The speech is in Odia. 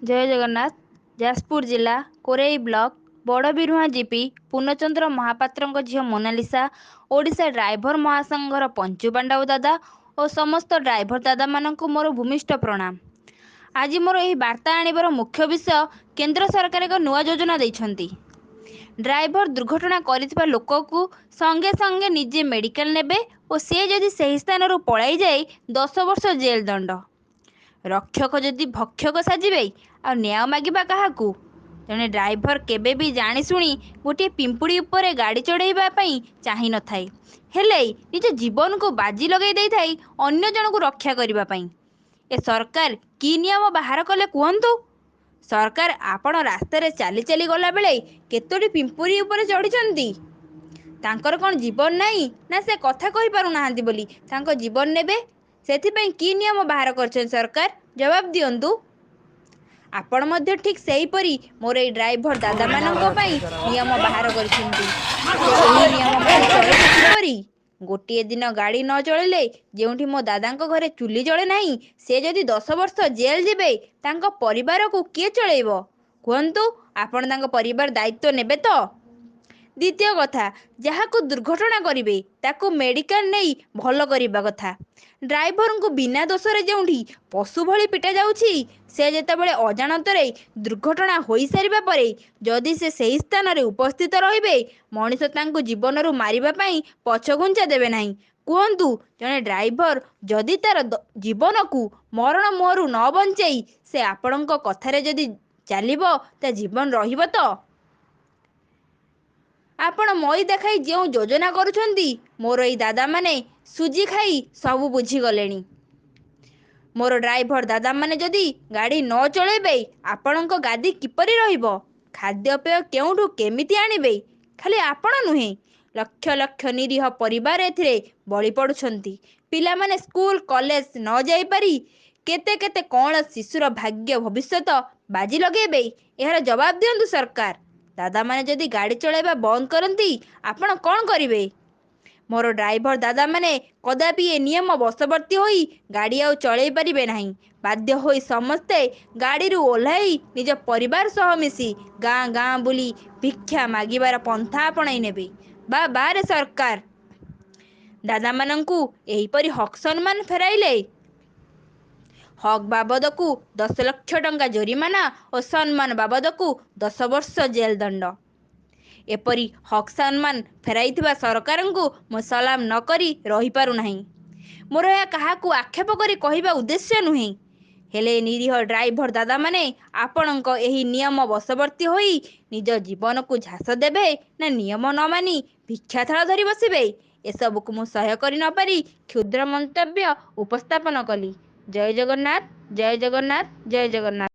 ଜୟ ଜଗନ୍ନାଥ। ଯାଜପୁର ଜିଲ୍ଲା କୋରେଇ ବ୍ଲକ ବଡ଼ବିରୁହାଁ ଜିପି ପୂର୍ଣ୍ଣଚନ୍ଦ୍ର ମହାପାତ୍ରଙ୍କ ଝିଅ ମୋନାଲିସା, ଓଡ଼ିଶା ଡ୍ରାଇଭର ମହାସଂଘର ପଞ୍ଚୁ ପାଣ୍ଡବ ଦାଦା ଓ ସମସ୍ତ ଡ୍ରାଇଭର ଦାଦାମାନଙ୍କୁ ମୋର ଭୂମିଷ୍ଠ ପ୍ରଣାମ। ଆଜି ମୋର ଏହି ବାର୍ତ୍ତା ଆଣିବାର ମୁଖ୍ୟ ବିଷୟ, କେନ୍ଦ୍ର ସରକାର ଏକ ନୂଆ ଯୋଜନା ଦେଇଛନ୍ତି। ଡ୍ରାଇଭର ଦୁର୍ଘଟଣା କରିଥିବା ଲୋକକୁ ସଙ୍ଗେ ସଙ୍ଗେ ନିଜେ ମେଡ଼ିକାଲ ନେବେ ଓ ସେ ଯଦି ସେହି ସ୍ଥାନରୁ ପଳାଇଯାଏ, 10 ବର୍ଷ ଜେଲ ଦଣ୍ଡ। ରକ୍ଷକ ଯଦି ଭକ୍ଷକ ସାଜିବେ, ଆଉ ନ୍ୟାୟ ମାଗିବା କାହାକୁ? ଜଣେ ଡ୍ରାଇଭର କେବେ ବି ଜାଣିଶୁଣି ଗୋଟିଏ ପିମ୍ପୁଡ଼ି ଉପରେ ଗାଡ଼ି ଚଢ଼େଇବା ପାଇଁ ଚାହିଁନଥାଏ, ହେଲେ ନିଜ ଜୀବନକୁ ବାଜି ଲଗାଇ ଦେଇଥାଏ ଅନ୍ୟ ଜଣକୁ ରକ୍ଷା କରିବା ପାଇଁ। ଏ ସରକାର କି ନିୟମ ବାହାର କଲେ କୁହନ୍ତୁ? ସରକାର, ଆପଣ ରାସ୍ତାରେ ଚାଲି ଚାଲି ଗଲାବେଳେ କେତୋଟି ପିମ୍ପୁଡ଼ି ଉପରେ ଚଢ଼ିଛନ୍ତି? ତାଙ୍କର କ'ଣ ଜୀବନ ନାହିଁ ନା ସେ କଥା କହିପାରୁନାହାନ୍ତି ବୋଲି ତାଙ୍କ ଜୀବନ ନେବେ? ସେଥିପାଇଁ କି ନିୟମ ବାହାର କରିଛନ୍ତି ସରକାର, ଜବାବ ଦିଅନ୍ତୁ। ଆପଣ ମଧ୍ୟ ଠିକ୍ ସେହିପରି ମୋର ଏଇ ଡ୍ରାଇଭର ଦାଦାମାନଙ୍କ ପାଇଁ ନିୟମ ବାହାର କରିଛନ୍ତି। ସେ ଏହି ନିୟମ ମାନି ଚଳିବେ କିପରି? ଗୋଟିଏ ଦିନ ଗାଡ଼ି ନ ଚଳିଲେ ଯେଉଁଠି ମୋ ଦାଦାଙ୍କ ଘରେ ଚୁଲି ଜଳେ ନାହିଁ, ସେ ଯଦି 10 ବର୍ଷ ଜେଲ୍ ଯିବେ, ତାଙ୍କ ପରିବାରକୁ କିଏ ଚଳେଇବ କୁହନ୍ତୁ? ଆପଣ ତାଙ୍କ ପରିବାର ଦାୟିତ୍ୱ ନେବେ ତ? ଦ୍ୱିତୀୟ କଥା, ଯାହାକୁ ଦୁର୍ଘଟଣା କରିବେ ତାକୁ ମେଡ଼ିକାଲ ନେଇ ଭଲ କରିବା କଥା। ଡ୍ରାଇଭରଙ୍କୁ ବିନା ଦୋଷରେ ଯେଉଁଠି ପଶୁ ଭଳି ପିଟା ଯାଉଛି, ସେ ଯେତେବେଳେ ଅଜାଣତରେ ଦୁର୍ଘଟଣା ହୋଇସାରିବା ପରେ ଯଦି ସେ ସେହି ସ୍ଥାନରେ ଉପସ୍ଥିତ ରହିବେ, ମଣିଷ ତାଙ୍କୁ ଜୀବନରୁ ମାରିବା ପାଇଁ ପଛଘୁଞ୍ଚା ଦେବେ ନାହିଁ। କୁହନ୍ତୁ, ଜଣେ ଡ୍ରାଇଭର ଯଦି ତାର ଜୀବନକୁ ମରଣ ମୁହଁରୁ ନ ବଞ୍ଚେଇ ସେ ଆପଣଙ୍କ କଥାରେ ଯଦି ଚାଲିବ, ତା ଜୀବନ ରହିବ ତ? ଆପଣ ମଇ ଦେଖାଇ ଯେଉଁ ଯୋଜନା କରୁଛନ୍ତି, ମୋର ଏଇ ଦାଦାମାନେ ସୁଜି ଖାଇ ସବୁ ବୁଝିଗଲେଣି। ମୋର ଡ୍ରାଇଭର ଦାଦାମାନେ ଯଦି ଗାଡ଼ି ନ ଚଳେଇବେ, ଆପଣଙ୍କ ଗାଦି କିପରି ରହିବ? ଖାଦ୍ୟପେୟ କେଉଁଠୁ କେମିତି ଆଣିବେ? ଖାଲି ଆପଣ ନୁହେଁ, ଲକ୍ଷ ଲକ୍ଷ ନିରୀହ ପରିବାର ଏଥିରେ ବଳି ପଡ଼ୁଛନ୍ତି। ପିଲାମାନେ ସ୍କୁଲ କଲେଜ ନ ଯାଇପାରି କେତେ କେତେ କଅଁଳ ଶିଶୁର ଭାଗ୍ୟ ଭବିଷ୍ୟତ ବାଜି ଲଗେଇବେ। ଏହାର ଜବାବ ଦିଅନ୍ତୁ ସରକାର। ଦାଦାମାନେ ଯଦି ଗାଡ଼ି ଚଳାଇବା ବନ୍ଦ କରନ୍ତି, ଆପଣ କ'ଣ କରିବେ? ମୋର ଡ୍ରାଇଭର ଦାଦାମାନେ କଦାପି ଏ ନିୟମ ବଶବର୍ତ୍ତୀ ହୋଇ ଗାଡ଼ି ଆଉ ଚଳେଇ ପାରିବେ ନାହିଁ। ବାଧ୍ୟ ହୋଇ ସମସ୍ତେ ଗାଡ଼ିରୁ ଓହ୍ଲାଇ ନିଜ ପରିବାର ସହ ମିଶି ଗାଁ ଗାଁ ବୁଲି ଭିକ୍ଷା ମାଗିବାର ପନ୍ଥା ଆପଣାଇ ନେବେ। ବା ବାରେ ସରକାର, ଦାଦାମାନଙ୍କୁ ଏହିପରି ହକ୍ ସମ୍ମାନ ଫେରାଇଲେ। ହକ୍ ବାବଦକୁ 10 ଲକ୍ଷ ଟଙ୍କା ଜୋରିମାନା ଓ ସମ୍ମାନ ବାବଦକୁ 10 ବର୍ଷ ଜେଲ ଦଣ୍ଡ। ଏପରି ହକ୍ ସମ୍ମାନ ଫେରାଇଥିବା ସରକାରଙ୍କୁ ମୁଁ ସଲାମ ନ କରି ରହିପାରୁନାହିଁ। ମୋର ଏହା କାହାକୁ ଆକ୍ଷେପ କରି କହିବା ଉଦ୍ଦେଶ୍ୟ ନୁହେଁ। ହେଲେ ନିରୀହ ଡ୍ରାଇଭର ଦାଦାମାନେ ଆପଣଙ୍କ ଏହି ନିୟମ ବଶବର୍ତ୍ତୀ ହୋଇ ନିଜ ଜୀବନକୁ ଝାସ ଦେବେ ନା ନିୟମ ନ ମାନି ଭିକ୍ଷା ଥାଳ ଧରି ବସିବେ? ଏସବୁକୁ ମୁଁ ସହ୍ୟ କରି ନପାରି କ୍ଷୁଦ୍ର ମନ୍ତବ୍ୟ ଉପସ୍ଥାପନ କଲି। ଜୟ ଜଗନ୍ନାଥ, ଜୟ ଜଗନ୍ନାଥ, ଜୟ ଜଗନ୍ନାଥ।